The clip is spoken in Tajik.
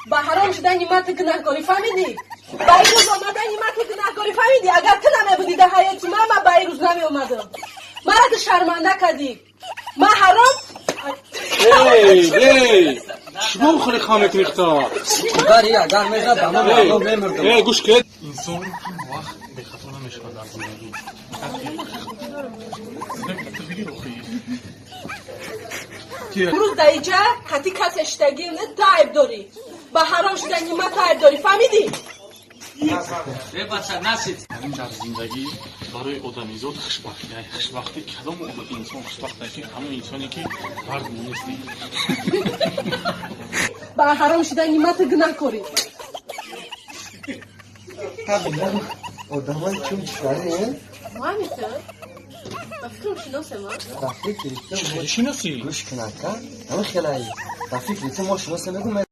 Ба ҳаром шудани ман ту гунаҳкорӣ, фаҳмидӣ? Ба ин рӯз омадани ман ту гунаҳкорӣ, фаҳмидӣ? Агар ту намебудӣ дар ҳаёти ман, ман ба ин рӯз намеомадам. Мара ту шарманда кардӣ. Ман ҳаром. Эй, эй! Чӣ хеле хам мекунӣ хто? Удари агар мезад ба ман, мардум мемурдам. Эй, гӯш кед. Инсон ҳама вақт бехато намешавад дар зиндагӣ. Ту бигир охи. Имрӯз дар иҷа қати касе шидагӣ не, ту айб дорӣ. Ба ҳаром шудани ман ту айб дорӣ, фаҳмидӣ? Э, бача, нашид. Ҳамин дар зиндагӣ барои одамизод хушбахтӣ, хушбахтӣ кадом инсон хушбахт аст, ки ҳамон инсоне ки мард нестӣ. Ба ҳаром шудани ман ту гунаҳкорӣ. Одамон чун чикаре? Ҳамита ба фикрам шиносем, а? Ба фикри ту Хеле шиносӣ? Гӯш кунака, ҳамин хелай. Ба фикри ту мо шиносе мегӯм.